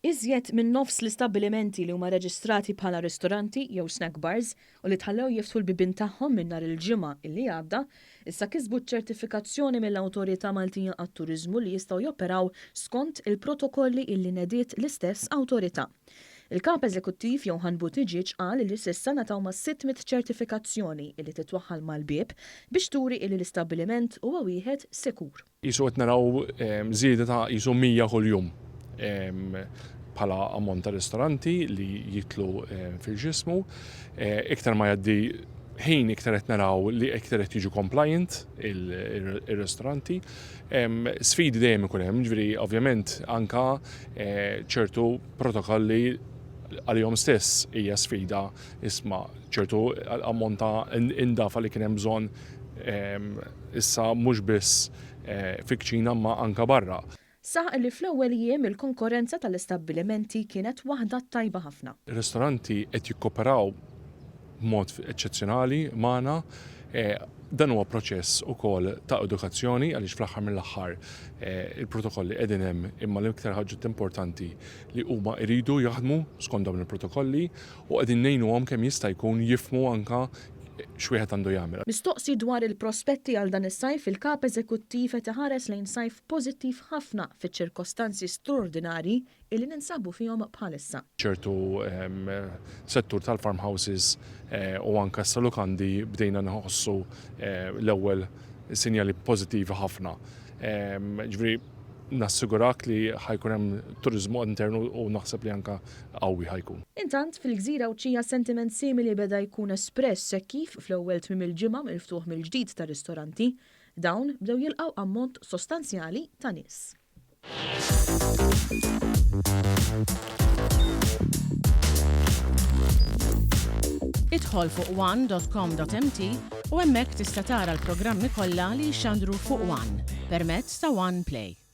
Iżjed minn nofs l-istabbilimenti li huma reġistrati bħala ristoranti jew snack bars u li tħallew jiftħu l-bibien tagħhom minn nhar il-Ġimgħa illi għadda, issa kisbu ċ-ċertifikazzjoni mill-Awtorità Maltija għat-Turiżmu li jistgħu joperaw skont il-protokolli illi nediet l-istess awtorità. Il-Kap Eżekuttiv Johann Buttigieg qal illi s'issa ngħataw mas-600 ċertifikazzjoni illi titwaħħal mal-bieb biex turi illi l-istabbiliment huwa wieħed sikur. Qisu qed naraw żieda ta' qisu 100 kuljum bħala ammont ta' ristoranti li jidħlu fil-ġismu. Iktar ma jgħaddi ħin iktar qed naraw li iktar qed jiġu compliant ir-ristoranti. Sfidi dejjem ikun hemm, ġifieri ovvjament anka ċertu protokolli għalihom stess hija sfida isma' ċertu ammont ta' indafa li kien hemm bżonn issa mhux biss fil-kċina imma anka barra. Saħaq li fl-ewwel jiem il-konkorrenza tal-istabbilimenti kienet waħda tajba ħafna. Ir-ristoranti qed jikkoperaw b'mod eċċezzjonali magħna. Dan huwa proċess ukoll ta' edukazzjoni għaliex fl-aħħar mill-aħħar il-protokolli qegħdin hemm imma l-iktar ħaġa importanti li huma jridu jaħdmu skont dawn il-protokolli u qegħdin ngħinuhom kemm jista' jkun jifhmu anke x'wieħed għandu jagħmel. Mistoqsi dwar il-prospetti għal dan is-sajf, il-Kap Eżekuttiv qed iħares lejn sajf pożittiv ħafna fiċ-ċirkostanzi straordinarji illi ninsabu fihom bħalissa. Ċertu settur tal-farmhouses u anke issa lukandi bdejna nħossu l-ewwel sinjali pożittivi ħafna. Ġifieri nassigurak li ħa jkun hemm turiżmu internu u naħseb li anke qawwi ħa jkun. Intant, fil-gżira Għawdxija sentiment simili beda jkun espress hekk kif fl-ewwel tmiem il-ġimgħa mill-ftuħ mill-ġdid tar-ristoranti, dawn bdew jilqgħu ammont sostanzjali ta' nies. Idħol fuq one.com.mt u hemmhekk tista' tara l-programmi kollha li jixxandru fuq One permezz ta' One Play.